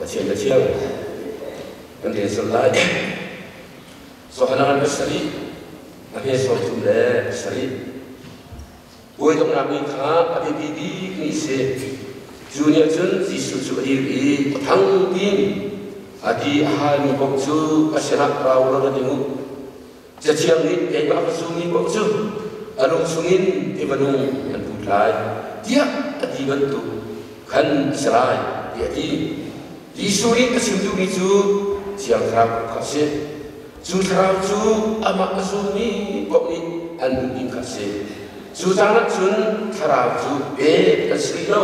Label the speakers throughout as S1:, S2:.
S1: Pathian na thiang kan rel cang lai. Johanan pasarih a hme 37. Puai donghnak ni kha a biapi bik ni a si. Cu ni ah cun Jesuh cu a dir i a thang tiin a ti a halmi paoh cu a sinah ra u law ra ding u. Cathiang nih keimah ka zummi paoh cu a lung chungin tiva nung an put lai tiah a ti bantuk khan a si lai tiah a ti. Jesuh nih a chim duhmi cu Thiang Thlarau kha a si. Cu Thlarau cu amah a zummi paoh nih an duh ding kha a si. Cu caan ah cun Thlarau cu pek an si rih lo,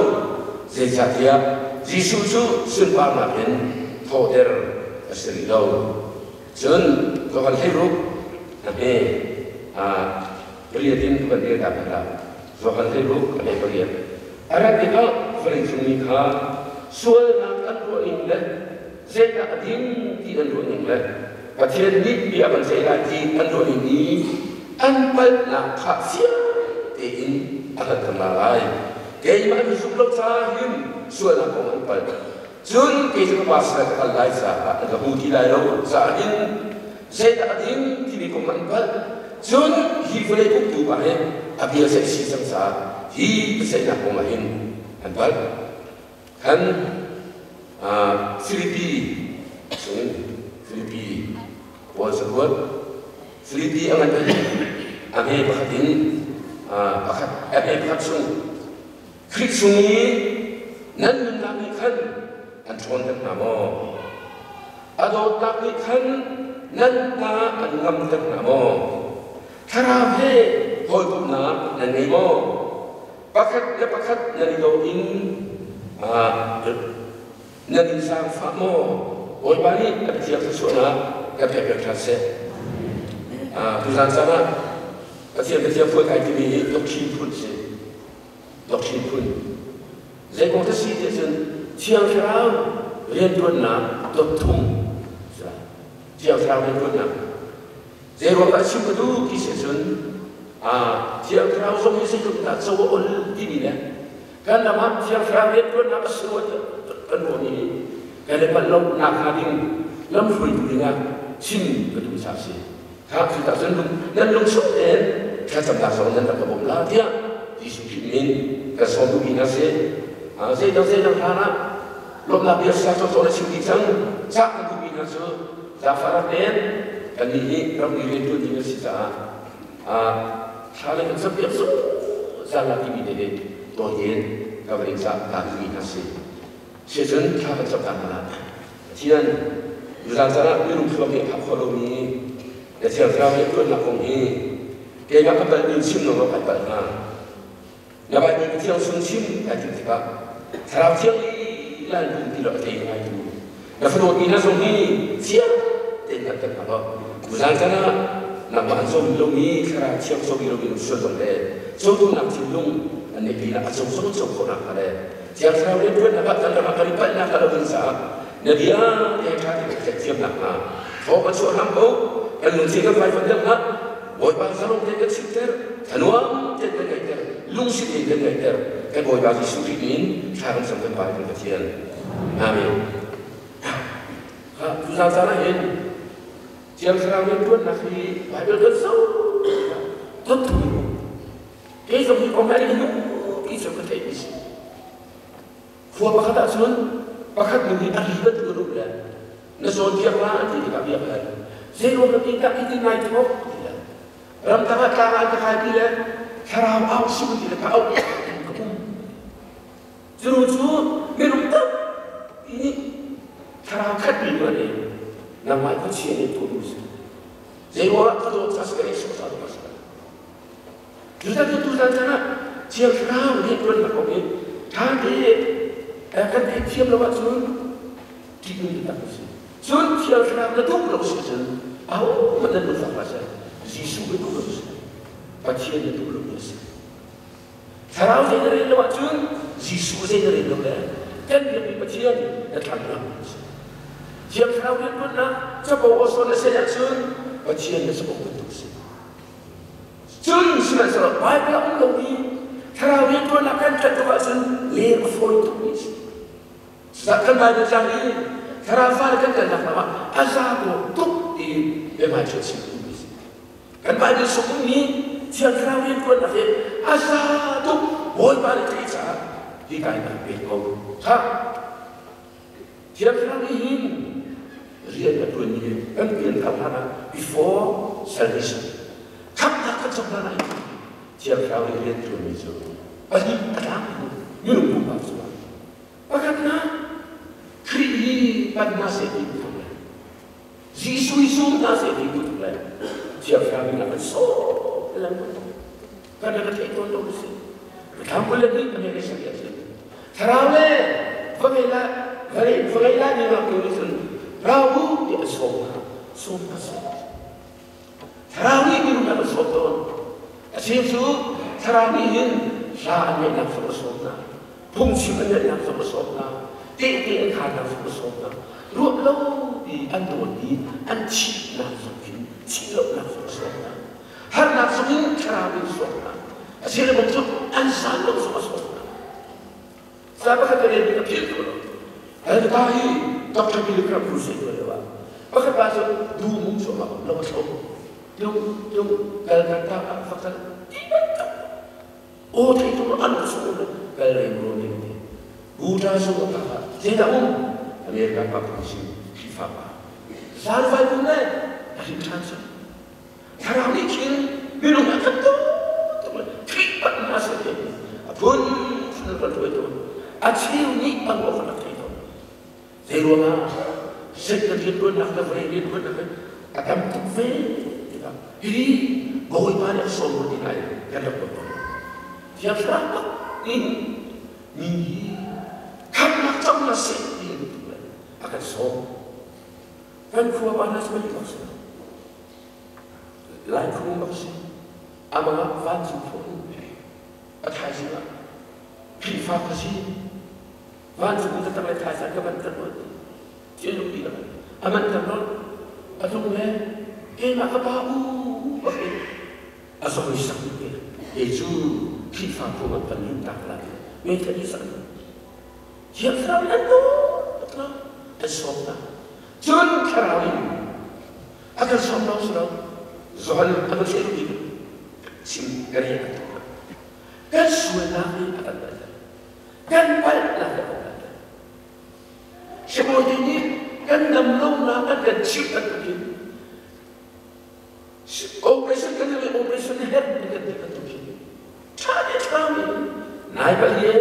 S1: zeicahtiah Jesuh cu sunparnak in thawhter a si rih lo. Cun ka van 16 a hme pariat in ka van rel ta hna la. Johan 16 a hme pariat. A rat tikah vawleicung mi kha sualnak an ruah ning le zeidah a ding ti an ruah ning le Pathian nih bia kan ceih lai ti an ruah ning i an palhnak kha fiang tein a hngalhter hna lai. Keimah an zumh lo caah hin sualnak kong an palh. Cun kei cu ka pa sinah ka kal lai caah an ka hmu ti lai lo caah hin zeidah a ding timi kong an hngalh. Cun hi vawlei uktu pa hi a bia ceih si cang caah hi biaceihnak kong ah hin an palh. Khan Filipi chungin Filipi Paul cakuat Filipi a ngan a hme pakhat in pakhat a hme pakhat chung Khrih chung i nan nunnak nih khan an ṭhawnter hna maw? A dawtnak nih khan nan hna an ngamter hna maw? Thlarau he hawikomhnak nan ngei maw? Pakhat le pakhat nan i daw in nan in zaangfah maw? Bawipa nih a biathiang thluachuahnak kan pek ṭhan seh. Tuzaan caan ah Pathian biathiang phuan kai timi hi doctrine phun si. Doctrine phun. Zei kong si ti cun Thiang Thlarau rianṭuannak dot thum. Thiang Thlarau rianṭuannak. Zei ruang dah chim ka duh ti si cun Thiang Thlarau zong hi zeitluk dah co a ol timi le kan ram ah Thiang Thlarau rianṭuannak a si rua tiah kan ruah mi kan i palh lo nak hnga ding lamhruaitu dingah chim ka duh caah a si. Kha cu tah cun nan lungchuak tein thlacamnak zong nan rak ka bawmh la tiah Jesuh Khrih min kan sawm duhmi hna si. Zeidang zeidang hlan ah lawmhnak bia sa cawcawh na chim dih cang. Cah kan duhmi hna cu zaangfahnak tein kannih hi ramri rianṭuan ding a si caah thla le kan campiak zungzal la timi te hi tawi tein ka van in cah ta duhmi hna si. Sicun thla kan cam ta hna lai. Pathian, nizan caan ah minung thluak nih a phak khawh lomi na Thiang Thlarau nih ṭuannak kong hi keimah ka palhmi chim lo kai palh hnga. Na Baibal Cathiang chung chim kai timh tikah Thlarau Thiang lila in um ti lo a thei ngaitu na fadawtmi hna zong hi fiang tein hngalhter hna law tuzan caan ah nangmah an cawm lomi Thlarau Thiang cawm lomi sual zong le cawmnak thinlung an neih pinah a cawm zong cawm khawh nakhnga le Thiang Thlarau rianṭuannak ah kan ram ah kan i palhnak a lo ding caah na bia he ṭha tein kan thiam nakhnga thawng kan chuah hram ko. Kan lungthin kan faifuan deuh hlah. Bawipa zalong tein kan chimter, thanuam tein kan ngaihter, lungsi tein kan ngaihter. Kan Bawipa Jesuh Khrih min thla kan cam kan Pa kan Pathian. Amen. Tuzaan caan ah hin Thiang Thlarau rianṭuannak hi Baibal kan zoh tikah dot Kei zong hi kong hi ti cu ka theih mi si. Khua pakhat ah cun pakhat nu nih a ri bantuk a duh le na cawnpiak la an ti tikah biak hal. Zei ruang na ti tak hi ti ngai thawk ti le ramtang ah tlang ah an ka kai ti le thlarau au sim ti le ka auh ka um. Cu cu minung tampi nih thlarau khat mi nu an ei. Nangmah khuachia nih tuah mi si. Zei ruangah ka dawt ca si ka ei sawh sa ka si. Judah cu tuzan chan ah Thiang Thlarau nih ṭuannak kong hi ṭha tein kan theihthiam lo ahcun ṭihnung taktak a si. Cun Thiang Thlarau na duh lo si ahcun ahohmanh nan lungfak hlah seh. Jesuh na duh lo si. Pathian na duh lomi a si. Thlarau zei na rel lo ahcun Jesuh zei na rel lo le kan biakmi Pathian na thlang lo a si. Thiang Thlarau rianṭuannak capo aw sawn na seh ahcun Pathian na capo bantuk a si. Cun sihmanhsehlaw Baibal a um lomi thlarau rianṭuannak kan ṭanh tuk ahcun leng a fawi tukmi a si. Kan Bible cang i thlarau fale kan kalnak lam ah a za ko tuk ti biahmai ṭha chim duhmi si. Kan Bible sung mi Thiang Thlarau rianṭuannak hi a za tuk Bawipa nih theih caah hi ka in an pek ko. Kha Thiang Thlarau nih hin rian a ṭuanmi hi kan pian thar hlan ah before salvation khamhnak kan cawk hlan ah hin Thiang Thlarau nih rian ṭuanmi cu pahnih a tlang minung pumpak cungah pakhatnak Khrih hi pan hna seh ti duh lai Jesuh hi zum hna seh ti duh lai Thiang Thlarau nih a kan sawm lengmang kan rak theih tawn lo si thlam 22 a ngei sak ya thlarau le va ngei la va ngei la ni ma tu ni cun rau ti a sawm hna sawm hna sawm thlarau nih minung a sawm tawn a cheu cu thlarau nih hin hla an ngeihnak zong a sawm hna phungchim an ngeihnak zong a sawm hna tehte an khannak zong a sawm hna ruah lo i an dawt i an thihnak zong in thih lonak zong a sawm hna harnak zong in thlarau in sawm hna a cheu le cu an san lo zong a sawm hna sa pakhat ka rel ka philh ko lo hal ta hi Dr. Billy Graham crusade lo leo ah pakhat pa cu du mung chu ma lo thlo tung tung kal kan ta ah fakal ti bantuk o thei tu an su kal reng ro ning ti Buddha su ka ka zeidah um America pa phungchim Khrihfa pa zan vai kun le a rim ṭhan cu Thlarau nih khin minung a kan tuk tuk le Khrih pat hna seh ti a phun phun kan hruai tawn. A cheu nih an awk rak thei tawn. Zei ruangah Satan rianṭuannak le vawlei rianṭuannak hi a tam tuk ve tikah hi Bawipa nih a sawm rua ti ngai kan rak ruat tawn. Thiang Thlarau bak in mi hi khamhnak cang hna seh ti a kan sawm. Kan khua pa hna cu bak si. Lai phung bak si. Amah ah vancung phung a thaizing ah Khrihfa ka si. Vancung in ka tak le thaizang ka man kan ruat. Thil lung ti a man kan ruat. A tlung le keimah ka pa u bak in a zong i sak te. Kei cu Khrihfa phung ah kan lut tak la ti. Me thani sak. Thiang Thlarau in an dawt tuk an sawm hna. Cun Thlarau in a kan sawm lo si lo. Zohal a kan seh bik chim ka rian a tuk. Kan sualnak hi a kan palhter. Kan palhnak a kan palhter. Sibawi nih kan dam lonak an kan chimh bantukin operation kan i operation herh an kan ti bantukin ṭha te ṭha in nai bal ye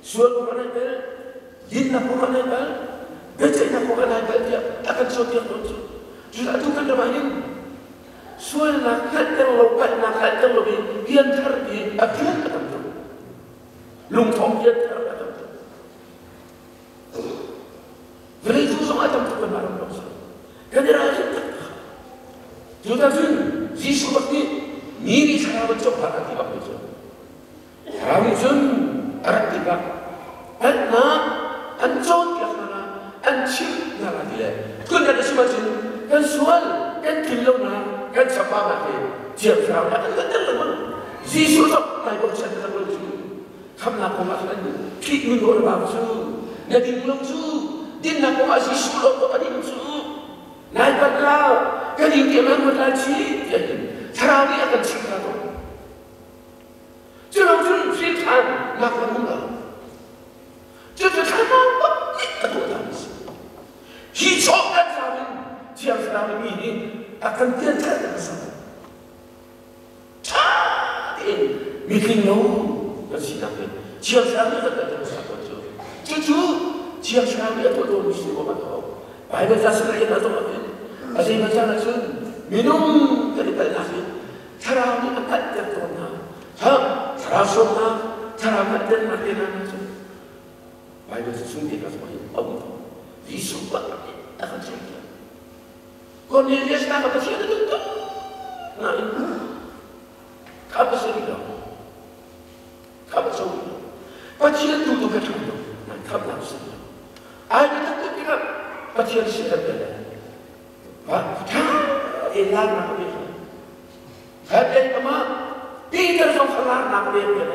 S1: sual kong ah nai bal dinnak kong ah nai bal biaceihnak kong ah nai bal tiah a kan cawnpiak tawn cu cucaah atu kan ram ah hin sualnak hngalhter lo palhnak hngalhter lo i rian thar ti a phun a tam tuk lungthong rian thar a tam tuk vawlei cu zong a tam tuk kan mah ram lawng kan i ralrin taktak cuta cun Jesuh bak nih mi nih thlarau an cawk hlah ti bak mi cu Thlarau nih cun a rat tikah hngalhnak an cawnpiak hna la, an chimh hna la ti le tuankan a sim ahcun kan sual, kan tlin lonak, kan chambaunak hi Thiang Thlarau nih a kan hngalhter lengmang. Jesuh zong nai bochan taktak lo cu khamnak kong ah khan an Khrih nun nawl bang cu na ding lo cu dinnak kong ah Jesuh lawng ko a ding cu nai pat lo ka ding tiah nan ruat lai chi tiah Thlarau nih a kan chimh hna ko. Culo cun hrin nak lam um lo. Cucu thlarau bak nih a tuah dan a si. Hi chawh kan thlau in Thiang Thlarau nih mi nih a kan pianthar a sa. Ṭha tein mitling lo kan sinak hi Thiang Thlarau nih a kan pianthar sa ko cu. Cucu Thiang Thlarau nih a tuah tawnmi si ko ma to. Bible ca sin a tuah hin a zeimaw caan ahcun minung kan i palhnak hi Thlarau nih a hngalhter tawn hna. Thlarau sawmnak, thlarau hngalhternak te hna cu Bible cu chung te ka zong hin a um ko. Jesuh bak nih a kan cawnpiak. Cornelius na ka Pathian a duh tuk nain kha pa si lo. Kha pa co lo. Pathian tu tu ka ṭha lo. Nan khamnak si lo. Ai biatak tuk tikah Pathian sin kan tel. Ṭha tein larnak a pek. Khatlei kam ah Peter zong kha larnak a pek ve.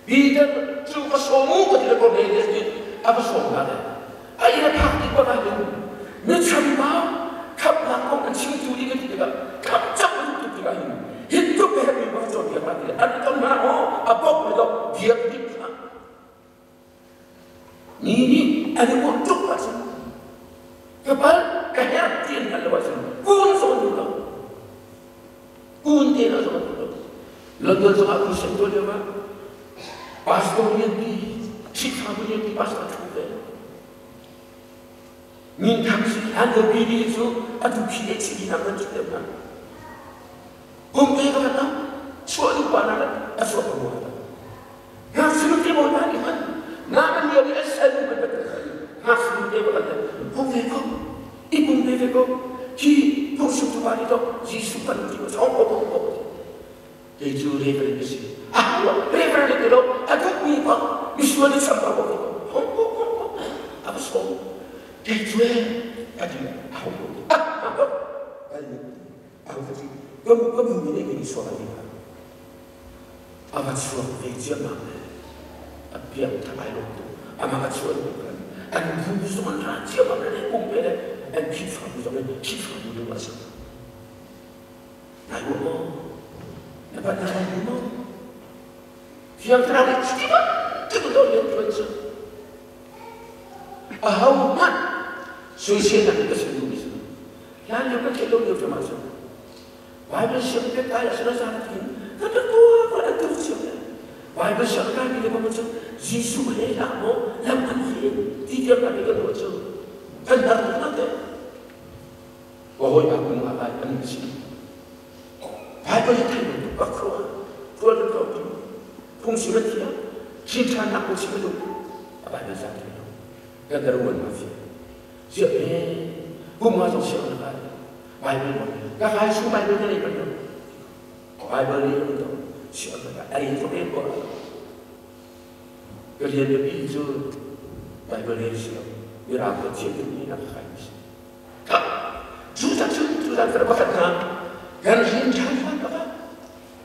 S1: Peter cu ka sawm u ka ti le Cornelius nih A va sawm hna le a inn a phak tik bak ah hin mi chambau khamhnak kong an chimtu ding a ti tikah khamh cang a duh tuk tikah hin hi tluk he mi bak cawnpiak hna ti an ton hna maw a bawk le dok biak ding hna mi nih an i uah tuk ahcun ka pal ka herh ti an hngalh lo ahcun kun zong an duh lo kun te na zong an duh lo. London zongah Christian tuah lio ah pastor lianpi Khrihfabu lianpi pastor a ṭhu ve. Minthang si hlan lio pi ni cu atu khi le chili hna kan ṭhu deuh hna. Kum te ka na chuah duh pa na a chuah ko rua. Ngakchia te bawipa nih hman na kan lio i a sal kan bat ngakchia te ba kan hung ve ko i pum ve ve ko hi phungchim tu pa nih to Jesuh kan ti ko chong ko ko ko kei cu reverend ka si ah reverend ti lo a duh mi pa misual ni sam pa ko hong ko hong ko a va som kei cu a ti a hong ko ah a ka ti ka ka mu ni ni so a ti a va chuak ve ciammam le a piang tha ai lo tu amah a chuah lu kan an bu zong an ra ciammam le pum pe le an Khrihfabu zong in Khrihfabu lu a si nai ruah maw na pan na bu maw Thiang Thlarau nih cuti bantuk in rian ṭuan cu ahohmanh soiselnak nih ka chim duhmi cu hlan lio kan theih lo lio hrim ahcun Bible sianginn kai ah cun a zan tin kan rak tuah ko an tu cio le Bible sianginn kai mi le bang cu Jesuh he hlah maw lam an he ti tiang kan kan ruah cu kan har tuk na te wa hoi ba kum a lai an si Bible hi thei tuk bak khua tual kan ko tu phung sim a thiam chin than nak phung sim a duh a Bible zan thei lo kan dar uan ma fi ziah he kum nga zong siang na kai Bible mo ka kai su Bible na nei ban lo Bible ni lo to siang na kai ai to en ko ka rian biapi cu Bible rel si lo mirang ko thiam ni na ka kai si ka cu ta cu cu ta ka pakhat na kan rin than fan baka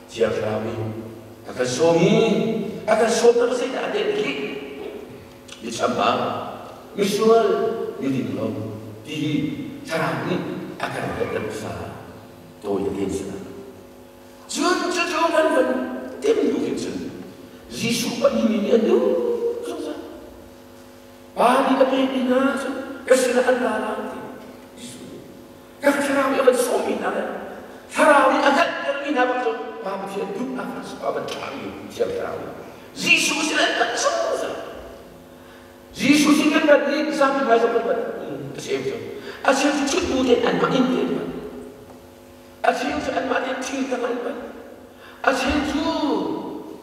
S1: Thiang Thlarau nih a kan sawm i a kan sawm na ka zei dah den hi mi chambau misual miding lo ti hi thlarau nih a kan hngalhter hmasa tawi te si la cun cucu kan van tim hnu hin cun Jesuh pan hi mi nih an duh zungzal pa nih ka pekmi hna cu ka sinah an ra la ti Jesuh nih ka thlarau nih a van sawmmi hna le thlarau nih a hngalhtermi hna bak cu Pa Pathian duhnak a van ṭhami Thiang Thlarau nih Jesuh sin an van zungzal Jesuh sin kan rat i zapi hmai zong kan rat a cheu cu a cheu cu chut bu tein anmah inn te an rat a cheu cu anmah tein thil tang an rat a cheu cu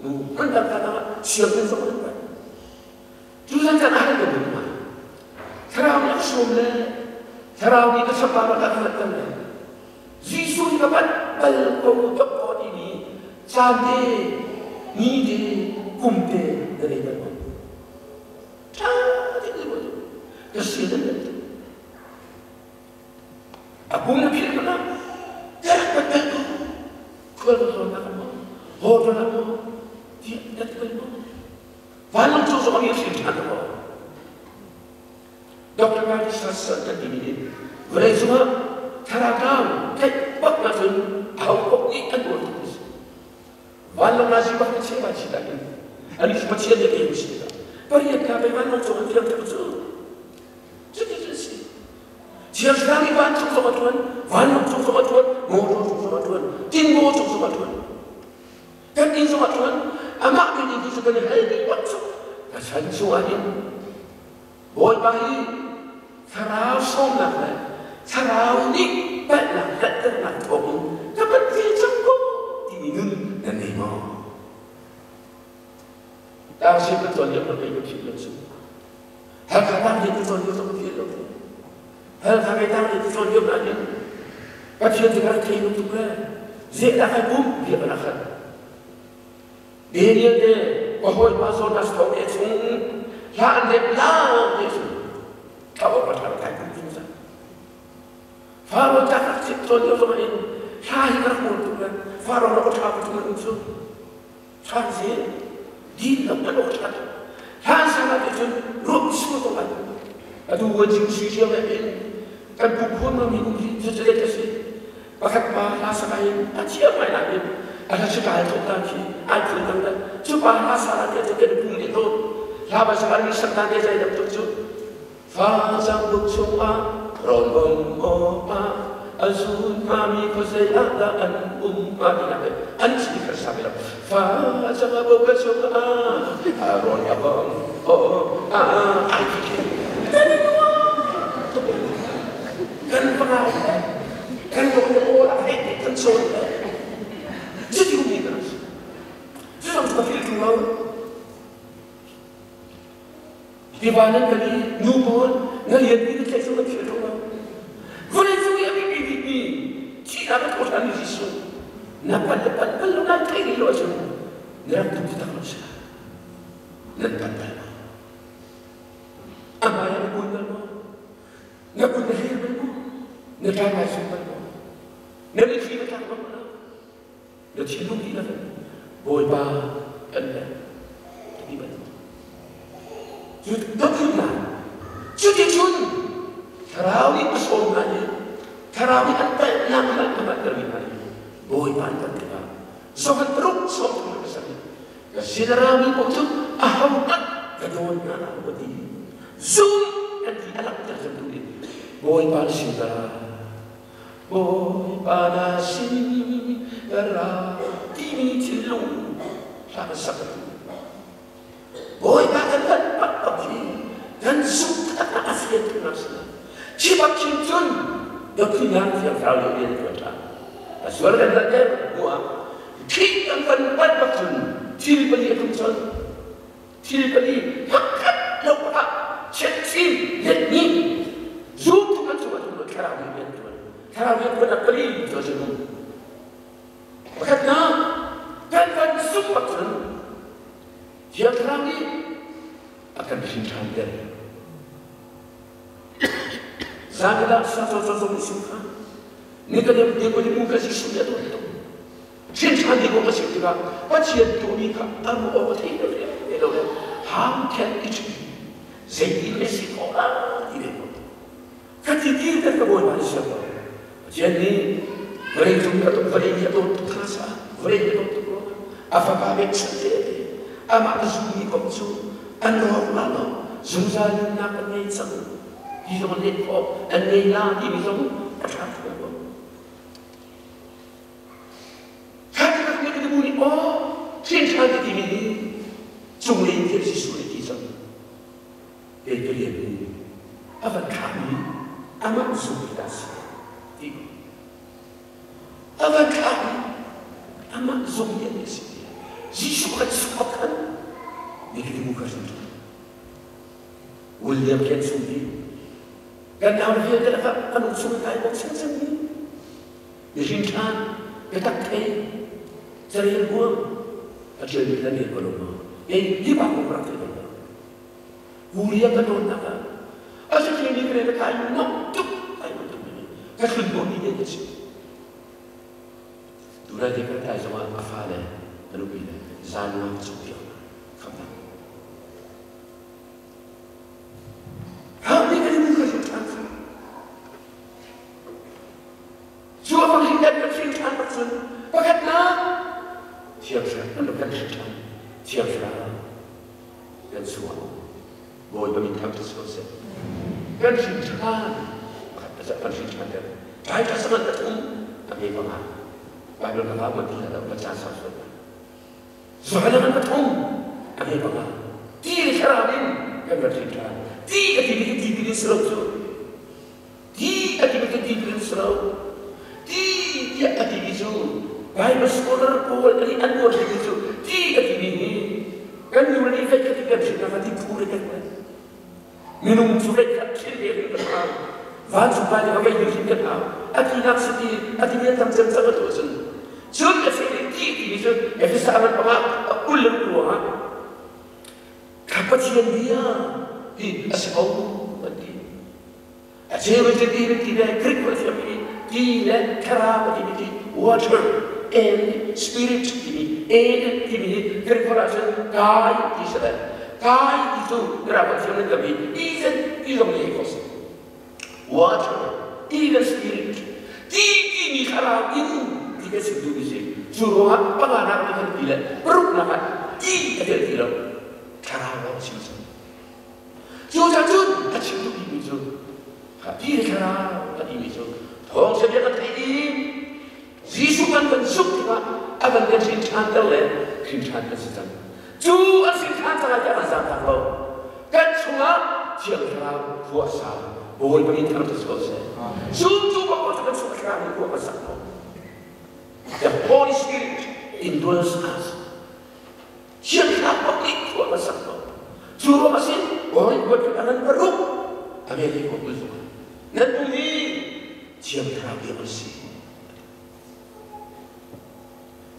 S1: hmun dang dang ah sianginn zong an rat cu zan caan ah kan um ma thlarau nih a sawm le thlarau nih ka chapa rak a hngalhter le Jesuh nih ka bat bal ko dok ko timi caan te ni te kum te na nei bal maw ṭha te ni ka sin an tu a kum na philh mana ka rak bat bal ko khual ka tlawn nak maw hotel ah maw tiah na ti bal maw vanlawng cung zong ah hrim ṭhan maw Dr. Gary Sasson kan timi nih vawlei cungah thlarau theih bak ahcun aho paoh nih an uar tuk si. Vanlawng nazi bak na chim si ta in ani cu Pathian nih a si ta. Pariat ka pei vanlawng cung an thiang tuk cu. Cuti cu si. Thiang thlarau nih vancung zong a ṭuan, vanlawng cung zong a ṭuan, motor cung zong a ṭuan, tinbaw cung zong a ṭuan. Kan inn zong a ṭuan. Amah kan inn cu kan i hal ding bak cu. Ka chan chungah hin Bawipa hi thlarau sawmnak le thlarau nih palhnak hngalhternak thawngin ka pat ve cang ko timi nun nan nei maw? Tangsim kan cawn lio kan ka philh lo cu. Halkha tang hi ka cawn lio ka philh lo. Halkha kai tang hi ka cawn lio nain Pathian cu ka rak thei lo tuk le zehdah kai pum bia ka rak hal. Daniel te ka hawipa Jonas thawng e chung hla an rep lang te cu thla awk a ṭha kai kum zungzal. Faro ta rak chit tawn lio zong in hla hi ka rak uar tuk le Faro rak ṭha ko ṭung an cu ṭhan si din lo an awk ṭha tuk. Hlan sang ah cun rup Atu vuanci si cio in kan pum huam mi um hi cucu a si. Pakhat pa hla sak in a thiam ngai nain a hla sikai thawk dan khi ai phun dang dan. Cu pa hla sa te cu kan pum nih dawt. Hla ba sak mi sak dan te zai dam tuk cu. Fa cang buk chungah rawn bom aw pa a zun hngami khuazei ah dah an um hnga ti nak an si kha sa lo. Fa cang a buk chungah rawn a bom aw a ai khi kan pangai kan bok le aw la hei kan sawn le cuti mi kan si. Cu zong cu ka fil ṭung lo. Tiva nan kan i nu pawl na lian mi na tlaih zong na philh ṭung lo. Vawlei cung i a biapi bikmi thihnak a thawhṭhanmi Jesuh na pan le pan bal lo nan theih rih lo ahcun na rak tum taktak lo si lai. Nan pan bal maw? A hmai ah na kun bal maw? Na kun na hlir bal maw? Na ṭang ai sum bal maw? Na mitthli na tlak bal maw? Na thinlung dihlak in Bawipa kan le ti bal. Cu dothlatnak cuticun Thlarau nih a sawm hna i Thlarau nih an palhnak a hngalhtermi hna i Bawipa an ton tikah Johan paruk 37 ka sin a rami paoh cu ahohmanh ka dawn hna lo ka ti. Zum kan ti a langhter cemtu nih Bawipa na sin ka ra. Bawipa na sin ka ra timi thinlung hla kan sak. Bawipa kan kan pat bak hi kan zumh taktak a fian tuknak si. Khi bak khin cun dothlinak thiang thlarau nih rian a ṭuan ṭhan. A sual kan hngalhter hnu ah Khrih kan van pat bak cun thil pali a tlung colh. Thil pali pakhat lo pakhat chiatchin let-hnih zumtu kan cungah cun thlarau nih rian a ṭuan. Thlarau rian ṭuannak pali cu a si. Pakhatnak, kan van zumh bak cun Thiang Thlarau nih a kan hrin ṭhan ter. Zanriah sa caw caw zong sim kha Nikodem Nikodemu kha Jesuh nih a tuah tuk. Hrin ṭhan ding awk a si tikah Pathian tuahmi kha a ruah awk a thei lo le lo le how can it be? Zeitin le si khawh la ti ve ko. Ka ti ti kan ka bawipa nih siang lo. Pathian nih vawlei cung a vawlei nih a dawt tuk kha sa vawlei nih a dawt tuk ruangah a fapa pekchanh te a ti. Amah a zummi komh cu an rawk la lo zungzal nunnak an ngei cang ti zong an let khawh an ngei la timi zong a ṭha kho ko. Kha ti kan nih kan nih aw ṭhian ṭhan ti timi hi cunglei in thil Jesuh nih ti cang. Kei ka rian hi a van thlahmi amah zung hi dah si ti ko. A van thlahmi amah zung hi an si. Jesuh kan suak khan Nikodemu kha hrin ṭhan. William Ken chung hi kan nau vialte lakah kan um chung kai bok chan chan mi mihring ṭhan biatak thei carel huam a ṭialmi kan rel ko lo maw ei hi bak rak thei bal lo William ka tawnnak ah a si thei mi ka kai nuam tuk kai nuam tuk mi ka thlun ko mi ne ka si tunai te kan kai zongah a fa le a nupi le zan nga chung piak khamnak Hang nih kan i ka hrin ṭhan kha. Cu a bang hin kan kan hrin ṭhan bak cun pakhatnak Thiang Thlarau kan hrin ṭhan. Thiang Thlarau kan sungah Bawipa min thangṭhat si ko seh. Kan hrin ṭhan pakhat kan hrin ṭhan ter. Tlai ṭha sangat ka thum a me panga. Bible ka va man ti lo ka caan sau sual. Zual an pathum a ngei bang ah ti le thlarau in kan rat hrin ṭhan. Ti a timi cu tipil in si lo cu. Ti a timi cu tipil in si lo. Ti tiah a timi cu Bible scholar pawl nih an uar timi cu ti a timi hi kan nu le nih fei khat in kan hrin hna ti phu le kan Minung cu vei khat thil le rin kan hau. Vancung pa nih a vei hrim kan hau. A tinak si ti a timi an tam cem cang a tuah cun. Cun a feh nih ti timi cu Efesa man panga a ul le ruangah kha Pathian bia hi a si ko an ti. A cheu in ti le ti le Greek holh thiam i ti le thlarau a timi ti water and spirit timi and timi hi Greek holh ahcun kai ti si le. Kai ti cu mirang kan thiam nan tam i Ethan ti zong nih hei si. Water, even spirit, ti timi thlarau in ti kan chim duhmi si. Cu ruangah panganak nih kan ti le paruknak ah ti a tel ti lo. Thlarau lawng chim si. Cucaah cun a chim duhmi cu ti le thlarau a timi cu thawng bia kan theih i Jesuh kan van zumh tikah a van kan hrin ṭhanter le hrin ṭhan kan si cang. Cu an hrin ṭhan cang ah an zaangfak lo. Kan chungah Thiang Thlarau khua a sa. Bawipa nih thangṭhat si ko seh. Zumtu paoh cu kan chung thlarau nih khua kan sak ko. The Holy Spirit indwells us. Thiang Thlarau paoh nih khua kan sak ko. Cu ruang a si, Bawi buat a nan paruk a ve ko Nan pum hi Thiang Thlarau biak an si.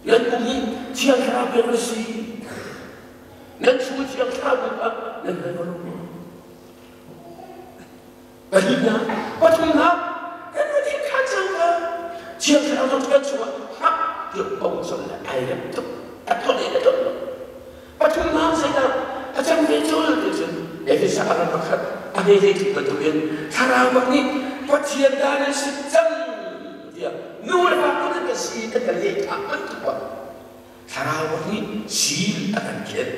S1: Nan pum hi Thiang Thlarau biak an si. Nan chung Thiang Thlarau biak ah nan hngal lo maw? Pahnihnak, pathumnak, kan va khan cang ka. Thiang Thlarau zong kan chungah hngak tiah pong col le ai rem tuk. A thawt in a thawt lo. Pathumnak zeidah a cang ve cul ti cun Efesa ram pakhat a ngei hlei tuk bantukin thlarau bak nih Pathian dah nan si cang tiah nu le pa kut in kan si kan kan leh thah bantuk bak thlarau bak nih sil a kan khenh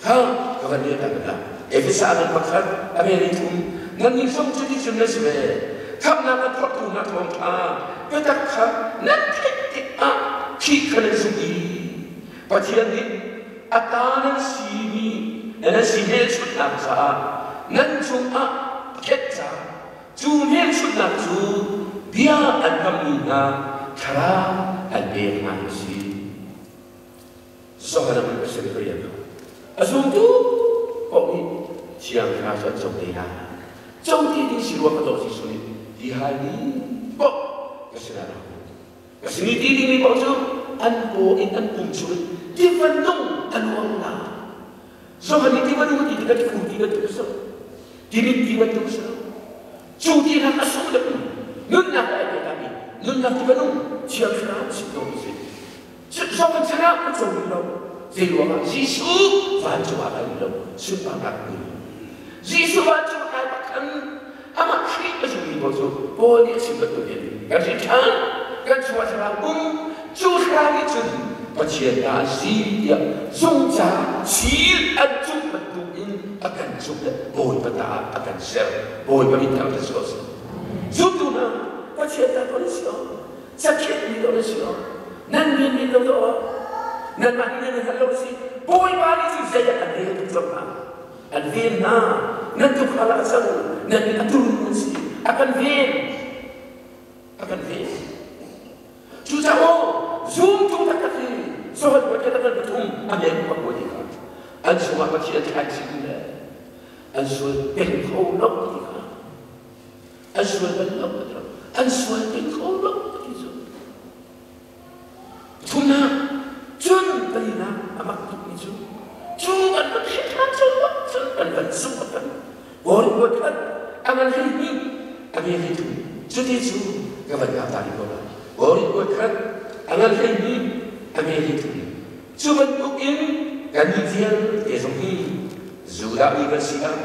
S1: kha ka van leh ta la Efesa ram pakhat a ngei hlei thum nan nih zong cu ti cun na si ve khamhnak a phortu hna thawngṭha biatak kha nan theih tikah khi kha nan zumh i Pathian nih a ta nan simi nan si hmelchunhnak caah nan cungah khet caah cu hmelchunhnak cu bia an kammi hna thlarau an pek hna hi a si. Zohana a si rian a zumtu paoh nih Thiang Thlarau cu an co te lai. Co ti ding si rua ka dawh Jesuh nih ti hal ni paoh ka sinah ra. Ka sin i ti dingmi paoh cu an paw in an pum chung in tiva nung a luang lai. Johan nih tiva nung a ti tikah tikhur ti bantuk a si lo. Timit ti bantuk a si lo. Cu tinak a sung deuhmi nunnak le ai pehtlai nunnak tiva nung Thiang Thlarau a si dawh a si. Johan chan ah an co rih lo. Zei ruangah Jesuh vancung ah kai rih lo. Sunparnak a Jesuh vancung a kai bak khan Amah Khrih a zummi pawl cu Paul nih a chim bantukin kan hrin ṭhan, kan chungah thlarau um, cu thlarau nih cun Pathian ta an si tiah zungca thil an cumh bantukin a kan cumh le Bawipa ta ah a kan ser. Bawipa min thangṭhat si ko seh. Zumtu hna, Pathian ta tuah nan si lo, cakhenh mi tuah nan si lo, nan min min lo tuah awk, nanmah nih nan i hngalh lo a si. Bawipa nih cun zei ah an rel tuk cang hna. An ven hna. Nan tukhal ah a cang. Nan nih a turun nan si. A kan ven. A kan ven. Cucaah aw, zumtu taktak hi Johan puai khat kan pathum a men pak puai ti kha an chungah Pathian thlaici le an sual peng kho lo ti kha an sual bal lo ti an sual peng kho lo ti cu Thumnak cun palinak a mak tukmi cu cu kan van hrin hlan cu cun kan van zumh a kan Bawi ruat hlat a ngan hlei hnih a nge hlei thum cuti cu ka van ngah ta rih ko lai Bawi ruat hlat a ngan hlei hnih a nge hlei thum cu bantuk in kannih vialte zong hi Judah mi kan si ah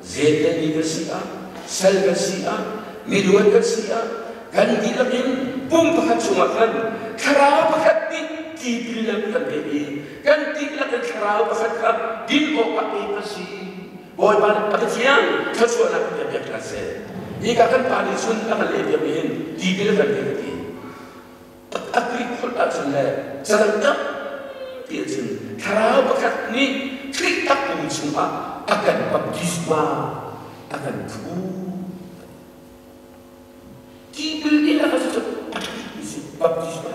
S1: Jentail mi kan si ah sal kan si ah miluan kan si ah kan dihlak in pum pakhat chungah khan thlarau pakhat nih tipil kan pek i kan dihlak in thlarau pakhat kha din awkah pek a si. Bawipa nih a Pathian thluachuahnak kan pek hna seh. Hika kan pa nih cun a kan leh piakmi hin tipil kan pek a ti. A Greek holh ahcun le cadang tampi ahcun thlarau pakhat nih Khrih takpum chungah a kan baptisma a kan phu. Tipil in a kan cu a ṭhami si baptisma.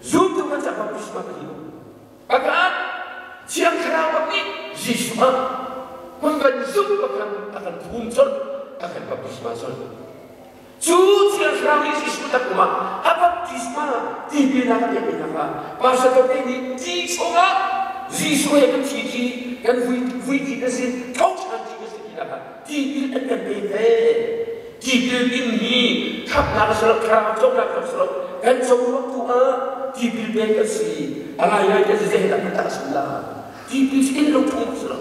S1: Zumtu kan ca baptisma ka hi Pakhat Thiang Thlarau bak nih Jesuh ah hun kan zumh bakhan a kan phum colh a kan baptisma colh. Cu Thiang Thlarau nih Jesuh takpum ah a baptisma tipilnak a pekmi hna kha Pastor te nih ti chungah Jesuh he kan thi ṭi kan vui vui ṭi kan si tho ṭhan ṭi kan si ti kha tipil an kan pe ve. Tipil in hi khamhnak a si lo, thlarau cawmnak a si lo. Kan coruak tu ah tipil pek kan si. A ngaingai kan si zei dah kan tah sum la. Tipil in lo phung a si lo.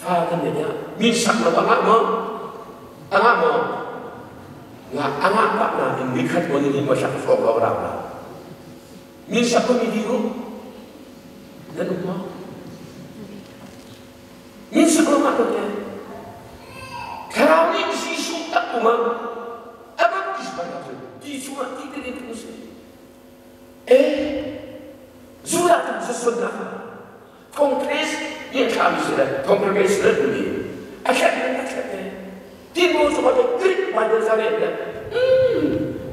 S1: Fa kan ngeih ah min sak lo a ngah maw? A ngah maw? Nga a ngah pah nain nikhat maw ni maw sak hrawng lawng rau la. Min sak ko mi di u. Nan um maw? Min sak lo ngah ko te. Thlarau nih Jesuh tak um ah a baptisma na cu ti chungah ti kan in tu si. Eh, Judah kan susunnak Congress nih thlami si le congregational bu nih a thlet in a thlet e tin mo cu ka Greek Bible za le le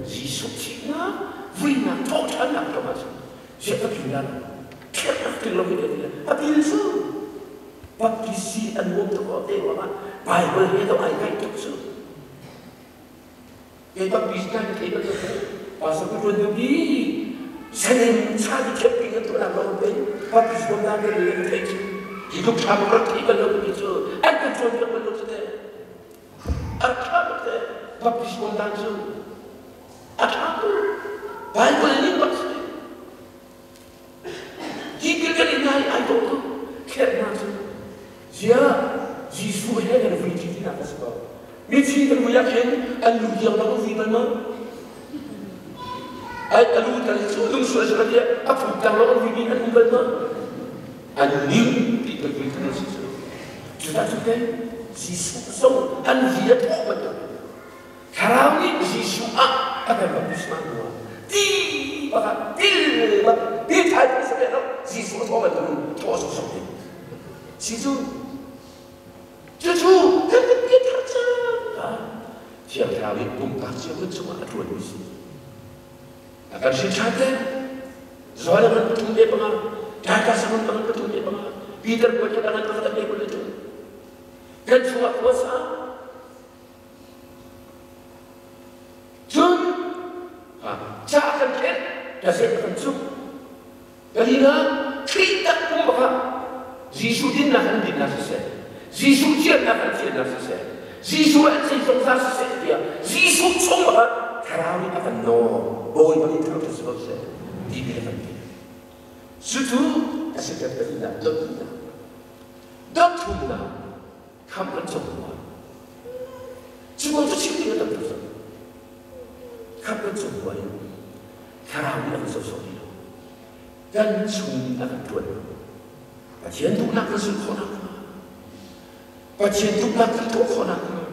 S1: Jesuh thihnak vuinak thawhṭhannak to ma si ka pin la thiak ting lo mi te a pil cu Baptist an uam tuk te wa Bible he to ai kai tuk cu Kei Baptist hna ka thei bal lo. Pastor ka ṭuan lio i sanem cha di khep king an tuah lo pe Baptist bom na ka le ka thei cu. Hi tluk ṭha ka rak thei bal lo ti cu an kan cawn piak bal lo cu te. A rak ṭha tuk te Baptist bom dan cu. A ṭha tuk. Bible ning bak si. Hi thil kan in nai ai dawh tuk. Thlennak cu ziah Jesuh he kan vui ṭi tinak a si ko. Mithi kan vui ah khin an lu tiang bang vui bal maw? Ai a lu tal cu lungsual si tiah a phu tang lawng an vui mi an um bal maw? An ning ti kan vui kan si cu. Cudah cu te Jesuh zong an vi a thawh bantuk. Thlarau nih Jesuh ah a kan baptisma hnu ah ti bakah til bak ti thai ti sa lo Jesuh a thawh bantukin thawh sawsawh ding si cu cucu kan kan pianthar cang Thiang Thlarau nih pumpak cio kan chungah a ṭuanmi si a kan hrin ṭhan te Joel ngan pathum ve panga Titus ngan pangan pathum ve panga Peter kuat ngan pakhat ve kul le thum kan chungah kuasa Cun ca a kan khenh, gazette a kan cuk. Kalina Khrih tak pum bakah Jesuh dinnak an dinnak siseh, Jesuh thiannak an thiannak siseh, Jesuh an zeizong za siseh tiah Jesuh chung bakah Thlarau nih a kan nawl, Bawipa nih thangṭhat si ko seh ti a kan ti. Cucu a si kan palina dot dot thumnak khamh an cawk hna. Cu kong cu chim ding a tam tuk cang. Khamh kan cawk hna in thlarau nih a kan sawhsawh ti lo. Kan chung a kan ṭuan. Pathian duhnak kan zulh khawh nakhnga, Pathian duhnak kan tuah khawh nakhnga,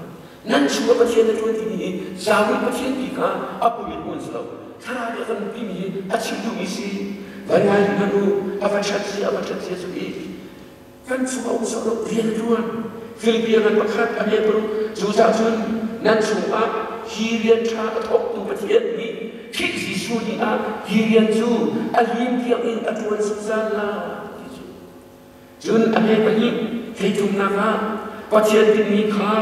S1: nan chungah Pathian a ṭuan timi hi zawi Pathian ti kha a pum in uan si lo. Thlarau nih a kan timi hi a chim duhmi si. Van ngai hmanh u, a va ṭhat si, a va ṭhat si a cu i Kan chung a um sawh lo rian a ṭuan. Filipia ngan pakhat a hme paruk cucaah cun nan chungah hi rian ṭha a thawktu Pathian nih Khrih Jesuh ni ah hi rian cu a lim tiang in a ṭuan zungzal lai ti cu. Cun a hme pahnih theithumnak ah Pathian tinhmi kha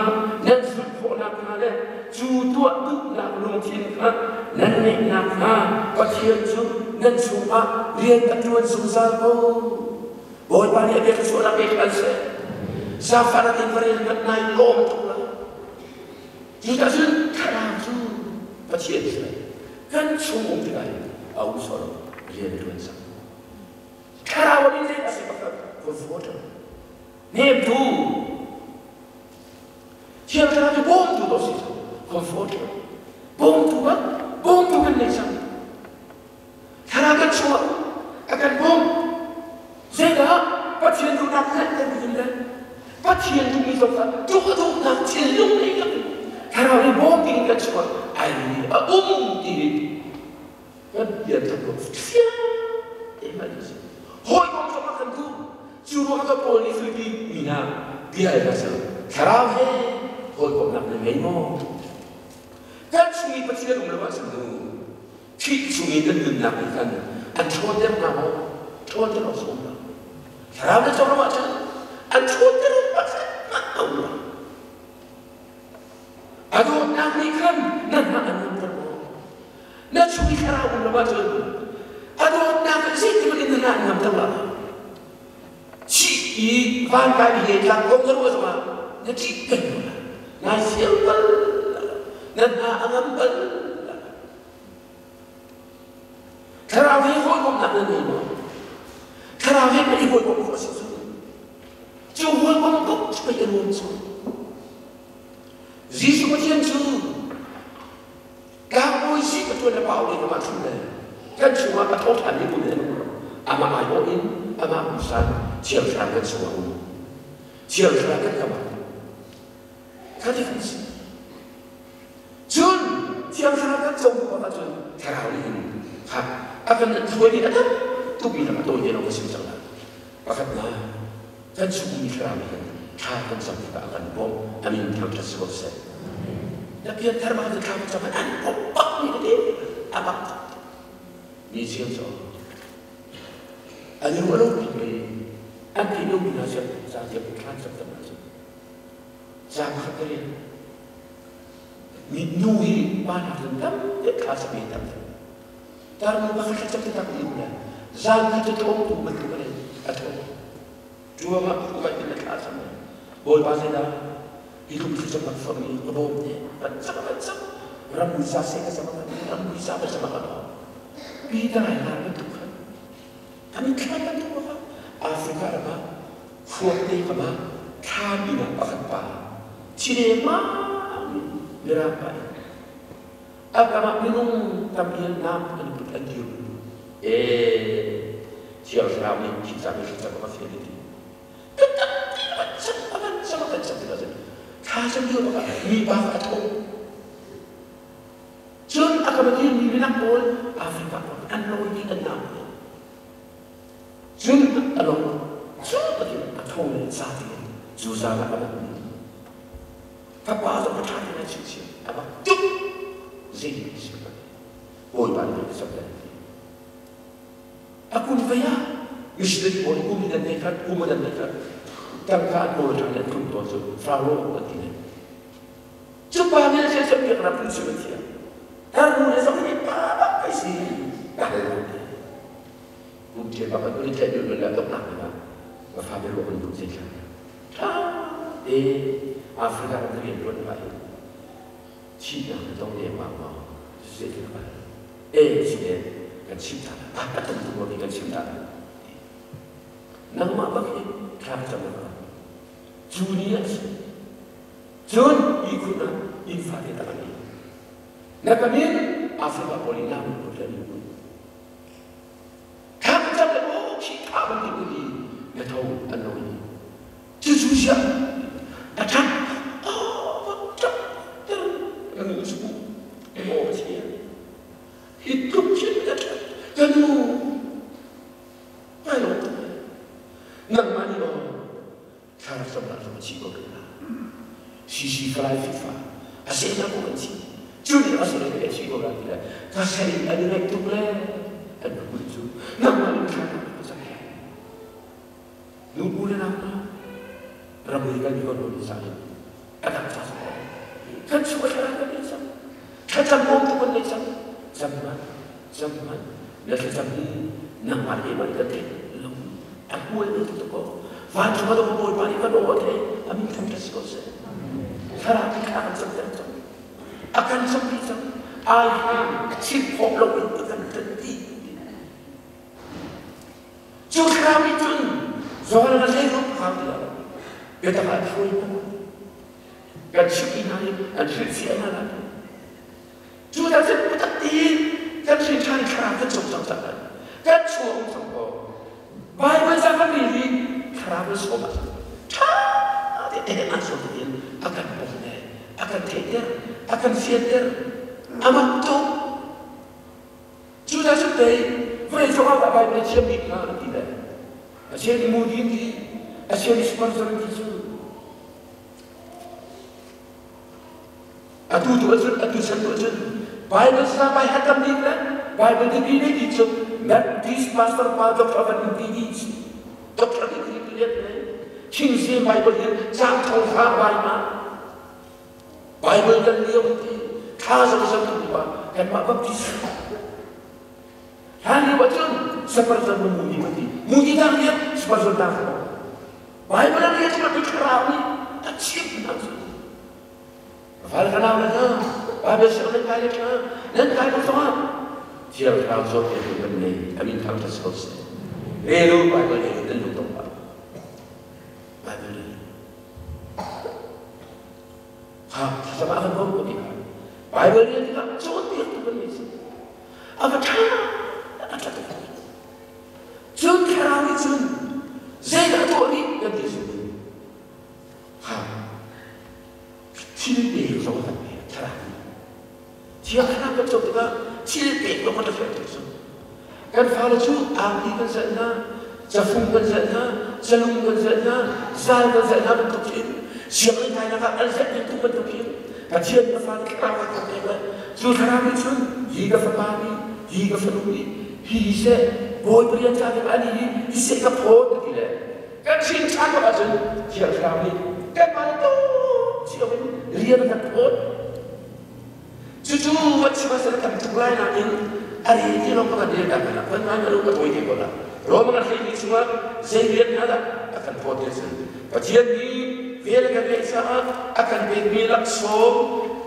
S1: nan zulh khawh nakhnga le cu tuah duhnak lungthin kha nan ngeih nakhnga Pathian cu nan chungah rian a ṭuan zungzal ko. Bawipa nih a bia thluachuahnak pek hlan seh. Zaangfahnak in va rel ngat nai lawm tuk lai. Cucaah cun thlarau cu Pathian si lai. Kan chung um tikah hin a um sual rian a ṭuan cang. Thlarau a min zei a si pakhat comforter. Hnemtu. Thiang Thlarau cu bawmtu to si comforter. Bawmtu kan bawmtu kan nei cang. Thlarau kan chuah, a kan bawmh. Zeidah Pathian duhnak hngalh kan duh le Pathian duhmi zong kha tuah duhnak thinlung nei kan Thlarau nih bawm ding kan chuah ai a um ti kan pianthar lo fiang te hngalh si. Hawikom zong a kan duh. Cu ruang ah Paul nih Filipi mi hna bia al hna seh Thlarau he hawikomhnak na ngei maw? Kan chung i Pathian um lo ahcun mu Khrih chung i kan nunnak nih khan an ṭhawnter hna maw? Ṭhawnter awk a um lo. Thlarau na cawk lo ahcun an ṭhawnter awk pakhat hmanh a um lo. A dawtnak nih khan na hna an ngamter maw? Na chung i thlarau um lo ahcun a dawtnak in zeitik in na hna an ngamter lo. Thih i van kai he tlang kong na ruah zongah na ṭih peng ko lai. Nai siang bal na hna a ngam bal. Thlarau he hawikomhnak na ngei maw? Thlarau he pei hawikomh khawh a si cu. Cu hawikom tuk cu Cu pei a nuam cu. Jesuh Pathian cu tlangbawi si ka ṭuan le pau le amah chung le kan chungah a tho ṭhan mi hmun in amah aiawh in amah pusan thiangthlarau kan chungah um. Thiangthlarau kan kam ah kha ti kan si. Cun thiangthlarau kan co hnu ahcun thlarau nih hin kha a kan hruai i a tam tukmi lam a tawi te lawng ka sim cang lai. Pakhatnak, kan chungmi thlarau nih hin thla kan cam tikah a kan bawmh. A min thangṭhat si ko seh. Na pianthar bak thla kan cam an bawmh bak mi tete a bak mi cheu cu an i ruah lo bik mi an theih lo mi hna cu zaangtiang thla cam cam ahcun zaang khat ka rian mi nu hi pa nak cun tam deuh thla cam hi tam deuh. Tarnu pakhat thlacam taktak ni le zan khat cu thawngtu bantuk in a tho. Cuangah upat in a thla cang. Bawipa zeidah hi tluk thlacam nak forh mi ka bawm te kan cak kan cak ram sa se ka sama kan ram sa ka sama ka pi ta lai na bantuk khan kan thla bantuk kha Africa ram ah khuak te ka ma thla mi na pakhat pa chile ma mirang pa A kam ah minung tam in nam an put an dir. Ee, Thiang Thlarau nih khi ca mi thlacam a ka fial ti. Taktak ti van cam a van cam a van cam tikah cun thla cam lio bak ah mipa kha a tho. Cun a kam a dirmi minak pawl Africa pawl an lawi dih an nam. Cun a long cu takin a tho le za tein cu zan ah a van Fapa zong a ṭha tein a chimchim a bak tuk zei a si ko Bawipa nih a zoh ti. A kum vei ah missionary pawl kum in an nei khat kum in an nei khat tangka an kawl ṭhan an tlung tawn cu Pharaoh an ti ne. Cu pa nih a siasem biak ram phun sim a thiam. Tarnu le zong hi pa bak kai si ka hal lo ti. Kum ṭhial bak an uli tlaih lulul le dok nak dingah ka fa biaruah kan duh zei thla. Ṭha te Africa ram rian ṭuan pah in thihnak na tong lengmang maw? Zeitin a E si le kan chim ta la a tam tuk mi kan chim ta la. Nangmah bak hi thla ka cam la. Cu ni a si. Cun ihkhun ah inn fate tak an Na ka min Africa pawl in lam put le put. Thla ka cam le aw khi tha bantuk in na tho an lo i cucu siah a ṭhang aw ṭap ter ka nu cu aw chia hi tluk khin ka ṭhat ka nu ai lo nangmah nih aw thla rak cam lah zong a chih ko la sisi falai fifa a se na ko an si cu nih a se le ka chih ko la ti le ka sei an i ngaih tuk le an kut cu nangmah nih thla ka cam nu u le nau hna ramri kan kon lo sa in a dang sa sa kan chu a thla kan nei cang thlacam bawm tu kan nei cang cam man cam man na thlacam hi nangmah le keimah nih kan theih lo a hmual ne tu ko vancung ah Bawipa nih kan aw a theih a min thangṭhat si ko seh thlarau nih thla kan camter cang a kan campi cang ai hlan chim khawh lo in a kan ṭan ti cu thlarau nih cun zawn a zei rup kham ti lo biatak ah hruai hna kan chimh hna i an hrilhfiah hna lai Cu dah cun biatak tein kan hrin ṭhan i thlarau kan cawm cang lai. Kan chuah um cang ko. Baibal ca kan rel i thlarau kan sawm ahcun ṭha tein an sawm tein a kan bawmh le a kan theihter, a kan fianter. A mak tuk. Cu dah cun pei vawlei cung ah Baibal a thiam bik hnga an ti le a cheu nih Moody an ti, a cheu nih Spurgeon an ti cu. Atu tu ahcun atu chan tu ahcun Bible sa bai hat tam bik le Bible degree nei ti cu Baptist pastor pa doctor van in ti dih si. Doctor degree ti let le King Bible hi cang thong fa bai ma Bible kan lio ti thla zong zong tu pa kanmah Baptist hlan lio ahcun Spurgeon mu mudi mudi mudi dang liam Spurgeon dang Bible an rel cu thlarau nih a chimh hna cu Val ka nau le hna, Bible siang nan kai le hna, nan kai ko zongah Thiang Thlarau cawnpiaktu kan nei, a min thangṭhat si ko seh. Rel u, Bible rel u, nan lung dong hlah. Bible rel. Kha thlacam ah kan bawmh ko ti kha Bible rel tikah cawnpiaktu kan ngei si. A va ṭha a ṭha tuk. Cun thlarau nih cun zeidah tuah rih kan ti cu. Kha thil pek zong kan pek thlarau nih. Thiang thlarau kan co tikah thil pek zong kan rak tuk cu. Kan fale cu angki kan zalh hna, cafung kan zalh hna, calung kan zalh hna, zal kan zalh hna bantuk in sianginn kainak ah an zalh ding bantuk in Pathian ka fale thlarau a kan pek le cu thlarau nih cun hi ka fapa nih hi ka fanu nih hi hi seh Bawipa rian ca ding ani hi hi seh ka phawt ka ti le kan chin ṭhan bak ahcun Thiang Thlarau nih kanmah le tuk cio in rian a kan phawt. Cucu van chim ah tam tuk lai nain a re ti lawng ka van rel ta hna van ngai ka tawi te ko la. Rome kan hleimi chungah zei rian hna dah a kan phawt ti cun Pathian nih vel a kan ngeih caah a kan pekmi laksawng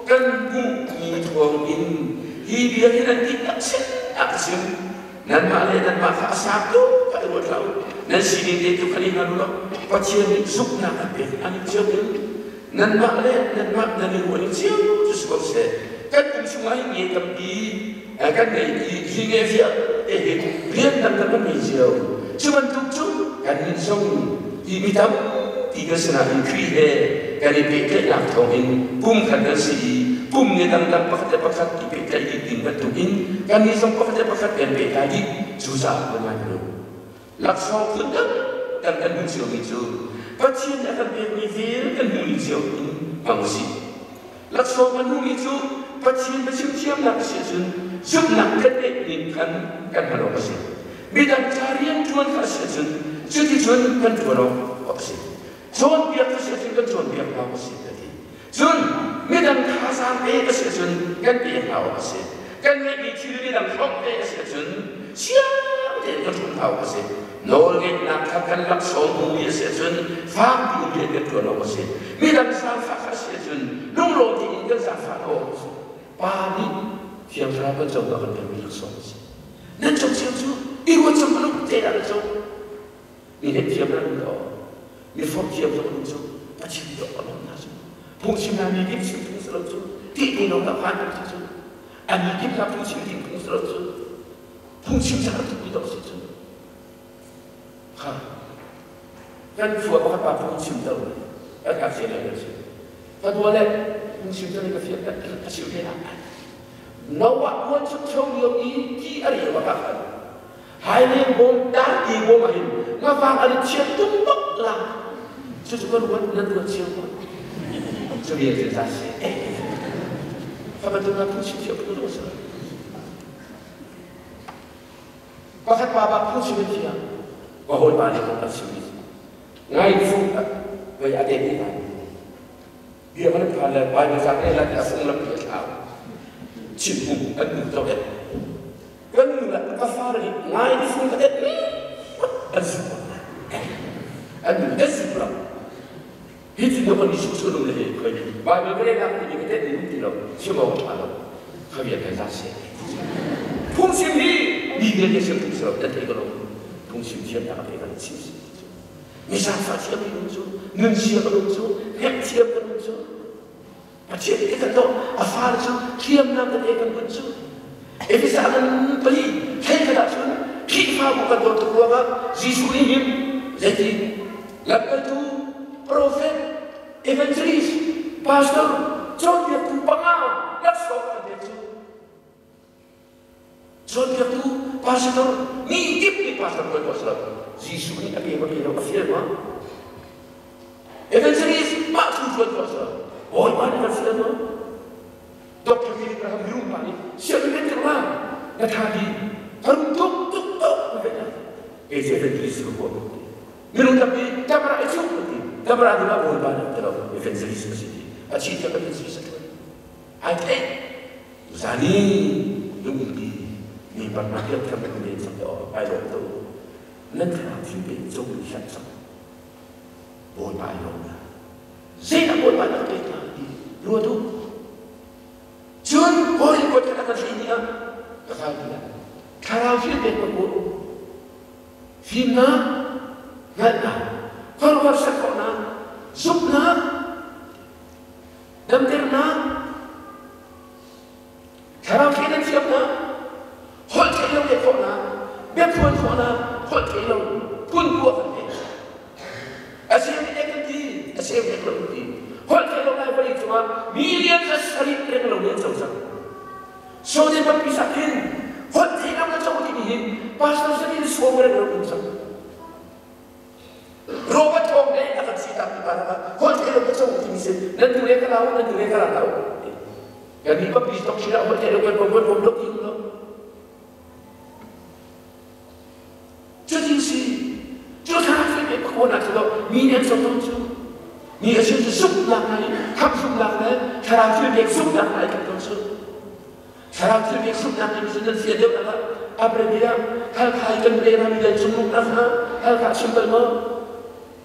S1: kan hmuhmi thawng in hi bia hi nan dihlak sin ah ka chim. Nanmah le nanmah kha a sang tuk kha i ruat hlah u. Nan sining te tu kha i hngal u law Pathian nih zumhnak an pek an in cio in nanmah le nanmah nan i ruah ning cio cu si ko seh. Kan pum chungah hin nge tampi kan ngei i hi nge vialte hi rian dangdang kan ngei cio. Cu bantuk cu kannih zong hi mi tampi kan si nain Khrih he kan i pehtlaihnak thawngin pumkhat kan si i pum nih dangdang pakhat le pakhat i pehtlaih dih ding bantukin kannih zong pakhat le pakhat kan pehtlai dih. Cucaah kan ngai lo. Laksawng phun dangdang kan hmuh ciomi cu Pathian nih a kan pekmi vel kan hmuhmi cio in hmang usih. Laksawng kan hmuhmi cu Pathian biachim thiamnak a si ahcun zumhnak kan ngeih ning khan kan hman awk a si. Midang ca rian ṭuan kha a si ahcun cuticun kan ṭuan awk a si. Cawnpiak ka si ahcun kan cawnpiak hna awk a si ka ti. Cun midang thazaang pe ka si ahcun kan pe hna awk a si. Kan ngeihmi thil midang hrawmh ve a si ahcun siang tein kan hrawmh hna awk a si. Nawlngeihnak kha kan laksawng hmuhmi a si ahcun fakpi in rian kan ṭuan awk a si. Midang zaangfah kha a si ahcun lunglawm tein kan zaangfah hna awk a si. Pa nih Thiang Thlarau kan co kan pekmi laksawng a si. Nan co cio cu i ruat cang hmanh te ah nan co. Mi nih thiam nan um lo. Mi forh thiam zong an um cu. Pathian dawh a lawm hna cu. Phungchim mi kip chim phung si lo cu. Tih ti lo ka phan ti cu. Ani kip hna phungchim ding phung si lo cu. Phungchim caan a tuk mi dawh si cu. Kha kan khua pakhat pa phungchim to kan ngakchia lio kan si. Ka dua le phungchim to ka fian ka chim te la. Noah kuan chuk chong lio i ti a rel bak ah khan Haileng bawm darki bawm ah hin ngavang an i thian tuk bak la. Cucu kan ruat nan ruat cio ko. Cu vial cu za si. Fa bantuk na phungchim thiam phung lo si. Pakhat pa bak phungchim an thiam. Ka hawipa nih kan chim mi ngai fung vei a den ni bia kan phan le Bible cang le lan a fung lampi a thlau chim hung an nu to et kan nu la ka fa ri ngai ni fung ka et an su an nu et su la hi tin do kan su su lung le he khoi Bible ka le nak ni ka tet ni ti lo chim awk tha lo khabia kan za se phungchim hi mi vialte sim phung si lo nan thei ko lo phungchim thiam ta ka pe kan chim si mi zaangfah thiam mi cu nun sia ka cu hnek thiam ka cu Pathian nih kan dawh a fale cu thiamnak tete kan bunh cu Efesa kan pali hlei khat ahcun Khrihfabu kan dawt tuk ruangah Jesuh nih hin zeiti lamkaltu prophet evangelist pastor cawnpiaktu panga laksawng kan pek cu Cawnpiaktu pastor mi kip nih pastor tuan ko silo Jesuh nih a pe ma pe lo a fial ma Evangelist mah thu tuan ko silo Bawipa nih kan fial ma Dr. Philip Graham mirum pa nih sianginn kan tirh ma na tha di ka rum tuk tuk tuk na ve na kei cu evangelist ka huam minung tampi camera i cuh ti camera ding ah Bawipa nih ti lo evangelist ka si ti a chi tiang evangelist a tuan Ai theih zani lungpi mi parnak piak tham kan men sak o ai lawm to nan thlarau thim pe cung in hlat sak Bawipa ai lawm na zeidah Bawipa na pek la ti ruat u cun Korin kuat khat kan thli ni ah ka kai ti thlarau thil pek ka kawl u fimnak hngalhnak khuaruahhar ser khawhnak zumhnak damternak. Thiamnak, thlarau thleidan thiamnak, holh theih lo leh khawhnak, biaphuan khawhnak, holh theih lo phun bua kan ngei. A cheu nih kan ti, a cheu nih lo ti. Holh theih lo lai vawlei cungah million za sarih reng lo nih an co cang. Sodin pampi sak hin holh theih lo na co timi hi pastor sanin sawm reng lo in cang. Robert Thawng nih a kan sitak ti pa ah holh theih lo ka co timi si nan tu le ka lau nan tu le ka la lau. Kan nih pampi tok sila holh theih lo kan bom bom lo ti lo. Cutin si cu thlarau fim pe pakawnak cu mi nih an co tawn cu mi a chim cu zumhnak nai khamh zumhnak le thlarau thil pek zumhnak nai kan tawn cu thlarau thil pek zumhnak nih cun nan fian deuh nak ah Abraham halkha i kan le rami le cungnung nak ha halkha chim bal maw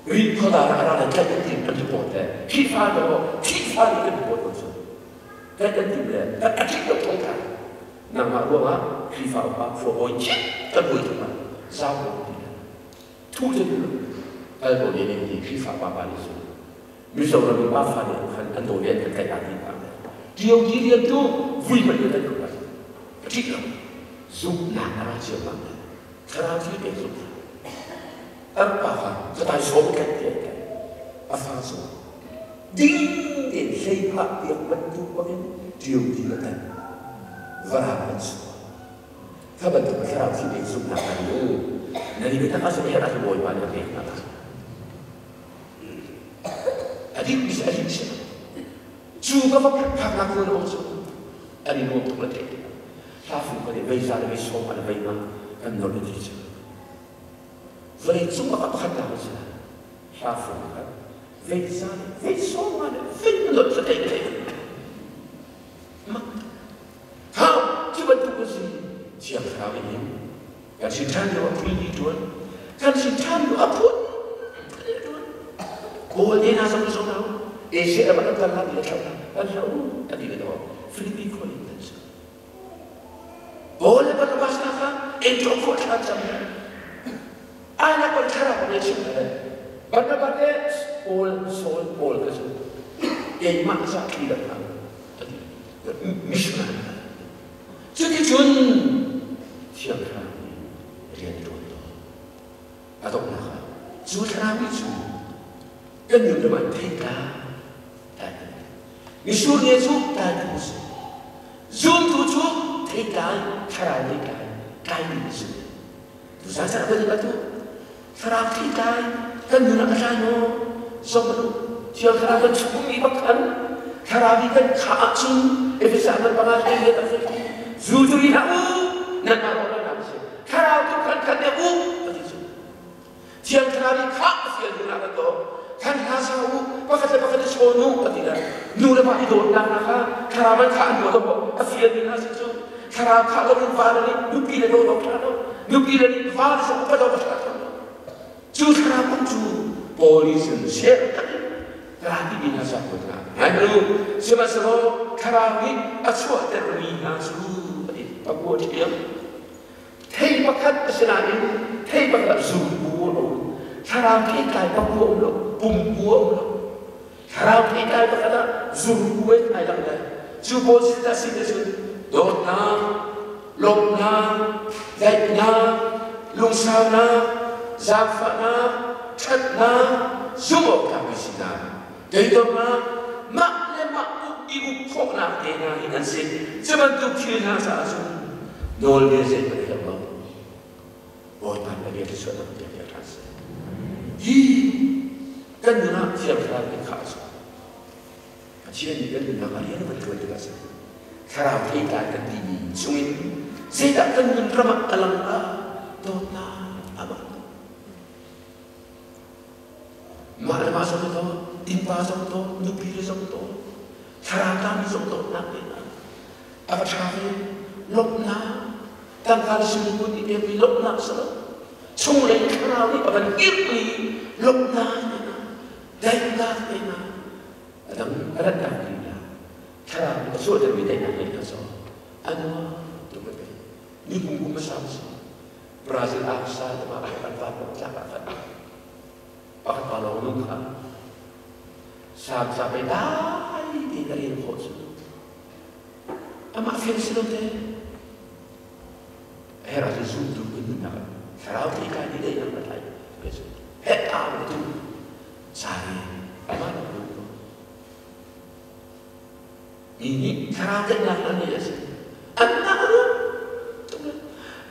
S1: ri khoda ra ra le tlaih kan tim kan report le Khrihfa do Khrihfa nih kan report ko cu tlaih kan tim le a ṭih lo thong tha Nangmah ruangah Khrihfa upa khuabawi cit kan hawi cungah zau lo ti le thu cu kal ko ne ning ti Khrihfa pa pa nih cun Mizoram i pa fa nih khan an dawi an kan tlaih ah ti hna le ṭio ti rian tu vui hmanh in kan khuat ka ṭih lo zumhnak a ra cio bang thlarau thil pek zumhnak arpa kha catai sawm tlaih ti ai tlaih a fa cu ding tein hlei phah piak bantuk bangin ṭio ti a tan varang an chuak kha bantuk thlarau thil pek zumhnak an u na ni biatak ah cun herh ah Bawipa nih a pek hna a dik mi a dik si cu ka va phaknak hmun ong cu an i nuam tuk le theih hla fung ka nih vei za le vei sawm an vei ma kan nor ti cu vawlei cung ah pakhat ta si hla fung kha vei za le vei sawm le vei not sa thei thei ha cu bantuk a si thiang thlarau in hin kan sin ṭhan lio a phul ni ṭuan kan sin ṭhan lio a phun ṭuan kawl te hna zong zong hau Asia ram kan kal la ti thlau kan hlau a ti le to Philippi khua in kan si Paul le Barnabas hna kha Antioch khua thla cam Anak kon thlarau ne chim le Barnabas le Paul Saul Paul ka cu keimah za thli dak hna missionary cuticun thiang thlarau nih rian ṭuan tawn a donghnak ah cu thlarau nih cu kan nun ram ah thei tlai Mitsur nge cu tlaitu a si. Zumtu cu theitlai, thlarau theitlai, tlaimi a si. Tuzaan caan ah atu thlarau theitlai kan nun ah a tlai maw? Zong anu thiang thlarau kan chungmi bak khan thlarau hi kan khah ahcun Efesa man panga hlei le kan zultu ri hlah u nan mah rawh nak si thlarau tu khan khan deuh u ati cu Thiang Thlarau nih khah a fial hnu nak an to. Khan hla sa u, pakhat le pakhat i chawn u, a ti le nu le pa i dawtnak hna kha Thlarau an khah an duh lo a fial mi hna si cu Thlarau khah lo in va le nih nupi le dawt awk ṭha lo, nupi le nih va le zong upat awk a ṭha lo. Cu Thlarau kong cu Paul nih cun share tak in ra ti mi hna sa ko hna. Ngai hmanh u, sihmanhsehlaw Thlarau nih a chuahtermi hna cu a ti. Pakua ṭhiam. Thei pakhat a si nain thei pakhat ah zumpu a um. Thlarau theitlai pakua um lo, pumpu a um lo. Thlarau theitlai pakhat ah zumpu in ai lang le cu pawl sin dah si te cun dawtnak, lawmhnak, daihnak, lungsaunak, zaangfahnak, ṭhatnak, zumhawktlakmi sinak, toidornak, mah le mah uk i uk khawhnak te hna hi an si. Cu bantuk thil hna caah cun nawlbia zeihmanh a herh lo. Bawipa nih a bia thluachuahnak pek piak hna seh. Hi kan nun ah Thiang Thlarau nih khah a si. Pathian nih kan nunnak ah rian a van ṭuan tikah cun thlarau theitlai kan timi chungin zeidah kan nun ram ah a lang ah dawtnak amah Mah le mah zong to, innpa zong to, nupi le zong to, thlarau tami zong dawtnak te hna. A va ṭha ve, lawmhnak, tangka le sungput i pekmi lawmhnak si lo. Chunglei thlarau nih a van irhmi lawmhnak te hna, daihnak te hna, a dang a ratnak ding hna, thlarau nih a chuahtermi daihnak te hna cu a nuam tuk a Ni kum kum a sang si. Brazil ah sa te ma an van bak tlak ah khan pakhat pa lawng nung kha sam sa pe dai ti Tein a rel khawh cu. Amah fel si lo te. A herh ahcun zumtu kan nunnak ah thlarau thei kai ni daihnak na tlai. He aa na tu. Sari amah na ko. Mi nih thlarau daihnak an ngei a si. An nak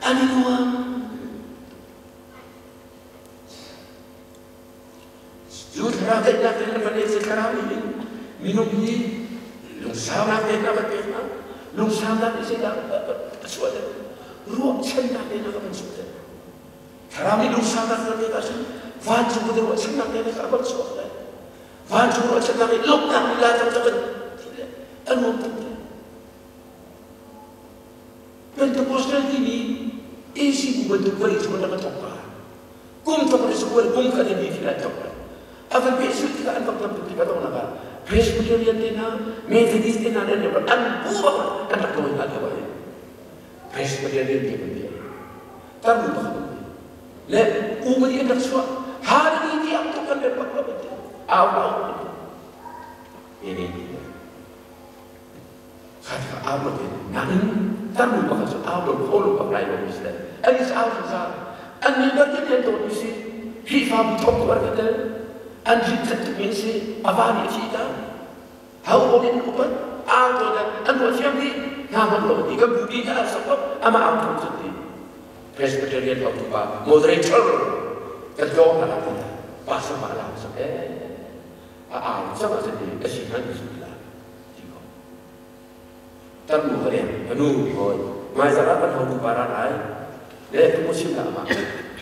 S1: an i nuam. Cu thlarau daihnak in a van ei cu thlarau nih hin minung hi lungsaunak tein a van pek hna. Lungsaunak nih zeidah a chuahter? Ruahchannak tein a van chuahter. Thlarau nih lungsaunak a pek ahcun vancung kan ruahchannak tein a van chuak lai. Vancung ruahchannak nih lawmhnak lila taktak in ti le a nuam tuk te. Pentecostal timi AC bu bantuk vawlei cung an rak thawk ka. Kum thok le sukual kum khat in thil an thawk. A van pehzulh tikah an vak tam tuk tikah donghnak ah Presbyterian te hna, Methodist te hna an an bu bak an rak dawi hna lio ah hin Presbyterian te kan ti. Tarnu pakhat um le upadi an rak chuah Hallelujah tiang tuk kan ret bak lo an ti. Au au an ti. Kha tikah au lo in nain tarnu pakhat cu au lo kho lo bak lai lo mi si le an is au zungzal an nih bantuk an dawt mi si Khrihfabu thawk tu an tel an rinhcanh tuk mi an si a va nih a thi ta ho paoh in upat au to le an ruah thiam dih hna hmang lo ti kan bupi kha an sok amah au thong cun ti Presbyterian hotu pa moderator kan tlawng hna la ti pastor mah la sak eh a au cang a si a si hman su la Kan nu ka leng, ka nu hawi, hmaizarh ah kan hotu pa ra lai, le tu sim la ma.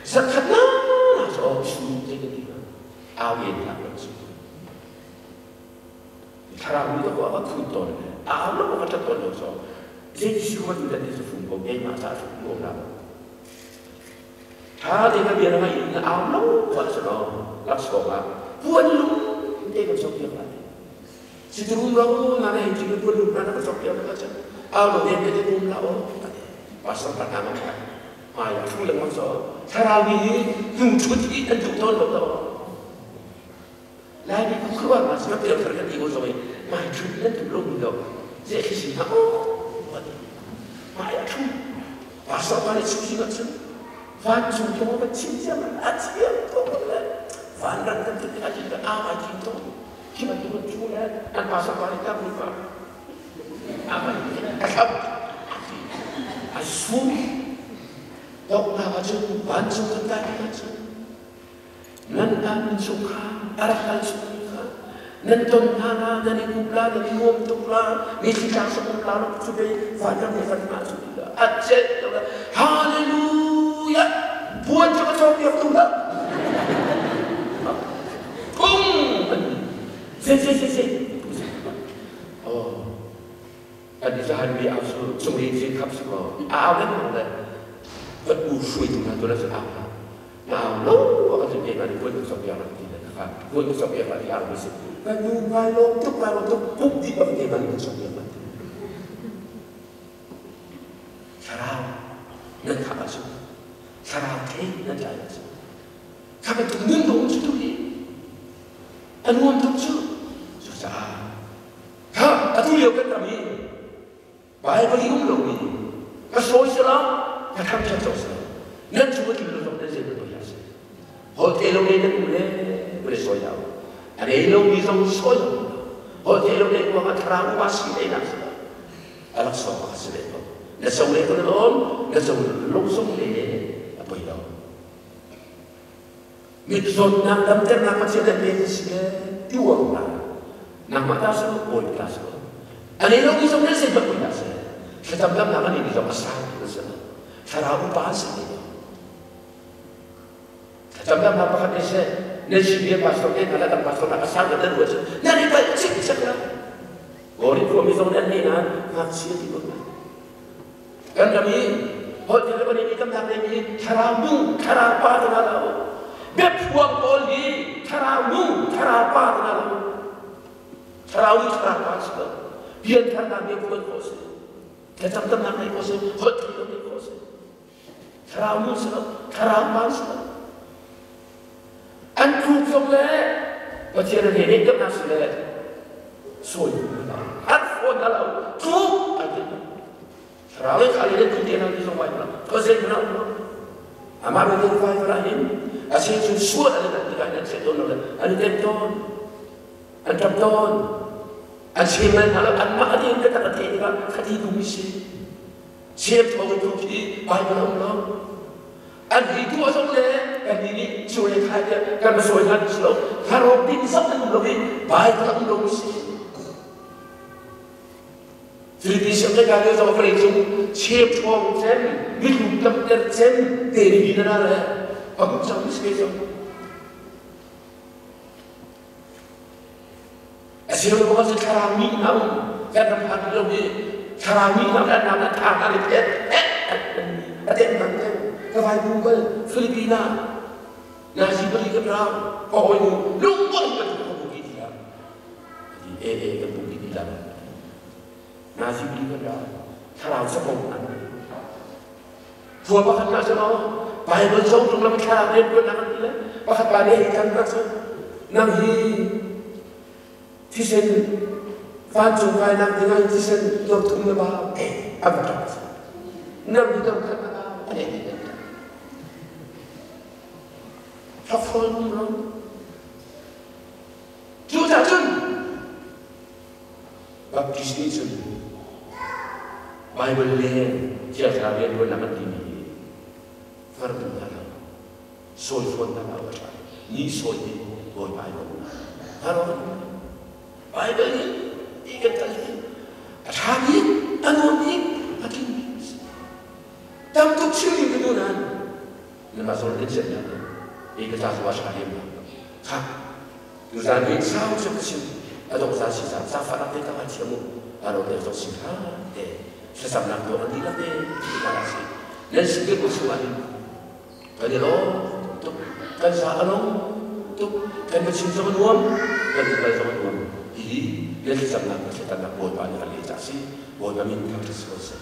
S1: Zakhat na na so su te ka ti ma. Au yen la kan su. Thlarau mi ko ka khun ton le au lo ka tat ton lo so. Zei si ko tu dan ti su fung ko ke ma sa su ko la. Tha te ka bia na ngai na au lo ko sa no. Lak so ma. Puan lung te kan sok piak la. Si rum lo na na hin chi puan lung na na ka sok piak ka cha. Au lo den te rum la o. Pastor pa na ma ka. Mai a thu lengmang so. Thlarau mi hi hnu thut hi an duh tawn lo to. Lai mi ku khuar ma sa piak thar kan ti ko so mai thut nan duh lo mi lo. Ze khi si ha o. Mai a thu. Pastor pa nih chim si cun vancung kong va chim ciam a thiam ko le vanram kan ti a ti a ai thim to khi bantuk cu le an pastor pa nih tam pa a mai a thap a sum dawknak ah cun vancung kan kai tikah cun Nan an chungkhar a rak kal chungmi kha nan ton hna la, nan i kup la, nan i nuam tuk la, mitthli tlang sak um la lo cu bei vanram le van hna cu ti la a celh lo la hallelujah puan cu ka cawk piak tu la pung an se se se se oh kan i zahan mi au su cung i zin khap su ko a au lengmang le kan u hruaitu hna tu la cu au hna Nau lo a kan pe na puan sok piak rak ti le kha puan sok piak rak ti mi si ka nu ngai lawm tuk ngai lawm tuk pum ti bang te man sok piak rak ti thlarau nan kha a su thlarau thei nan tlai a su kha bantuk nun dawm cu tu hi a nuam tuk cu cucaah kha atu lio kan ram hi Baibal i um lomi ka sawi sala ka thangṭhat zong sala nan cung a tling lo zong nan zei bantuk hlah seh holh thei lo le nan um le vale sawi hlah u a nei lomi zong sawi lo holh thei lo le ruang ah thlarau upa si le nak sala a rak sawk ka si ve ko na so le ko na lawm na so lo zong le a poi lo mit zawtnak damternak Pathian an pek si le ti uang hlah nangmah ta si bawi ta si a nei lomi zong nan sin bak ta si thlacam damnak an ini zong a sang tu si thlarau upa si ti thlacam damnak pakhat ne se nan si bia pastor te hna le pastor na a sang nan ruat nan i palh cik cek la Gori khuami zong nan nei nain ngakchia ti ko Kan ram i holh thil kan i kan nak mi thlarau nu thlarau pa te na lo biaphuang pawl hi thlarau nu thlarau pa te na lo thlarau nu thlarau pa si lo pian tharnak nih khual khawh si thlacam tamnak nei khawh si holh thil nei khawh si thlarau nu si lo thlarau pa si lo an khuk zong le Pathian an he nek nak si le Sawi na lo. An fawn na lo. Cu an ti. Thlarau le khali le khuti na ti zong vai na. Ko zei na lo. Amah le den vai ra hin a sin sun sual an an ti kai nan se ton lo an tem ton. An tap ton. An sim nan hna lo an mah ati in ka tak ati tikah khati tu mi si. Siam thawng in tu khi Bible a um lo. An hi tu a zong le kan nih nih cu le khai tiah kan va sawi hna si lo. Thlarau din zong an um lo i Bible a um lo mi si. Filipi siam le kan zong vawlei cung chep ṭhawng cem milu tamter cem te ni na le a hmuh cang mi si zong. A cheu le bang cu thlarau mi na um kan ram phan lo hi thlarau mi na kan nam tha na le phet a tem man te ka vai Google Filipina na si bali kan ram ka hoi nu lung bang kan ka bu ki ti la ti e e kan bu ki ti la na si bali kan ram thlarau sa bong an Khua pakhat na si maw? Bible cawng tung lam thlarau rian tuan nak an ti le pakhat pa nih kan rak cu nang hi thisen vancung kai nak ding ah thisen dor thum na ba eh a va ṭap nang hi dor khat na ba eh Hlafol ro cu cun Baptist nih cun Baibal le Thiang Thlarau rianṭuannak an timi hi farnu hna lo, sawi fawn hna lo a ṭha. Ni sawi hi Bawipa i bawmhnak. Halo Baibal hi ti kan kal hi a ṭha bik, a nuam bik, a tling bik a si. Tam tuk chim ding ka duh nain nanmah zawn kan siannak hi ka ca cu a ṭha lem lo. Khah, Tuzaan hi sau cu ka chim a dongzal si caah zaangfahnak te ka ngaithiam u alo te zong si hna te thlacamnak tuah kan dihlak te ti ka si nan sin ke ko chung ah hin kan i lawm tuk kan za a lawm tuk kan va chim zong a nuam kan i kal zong a nuam hi nan thlacamnak na thlacamnak Bawipa nih a leh cah si Bawipa min thangṭhat si ko seh.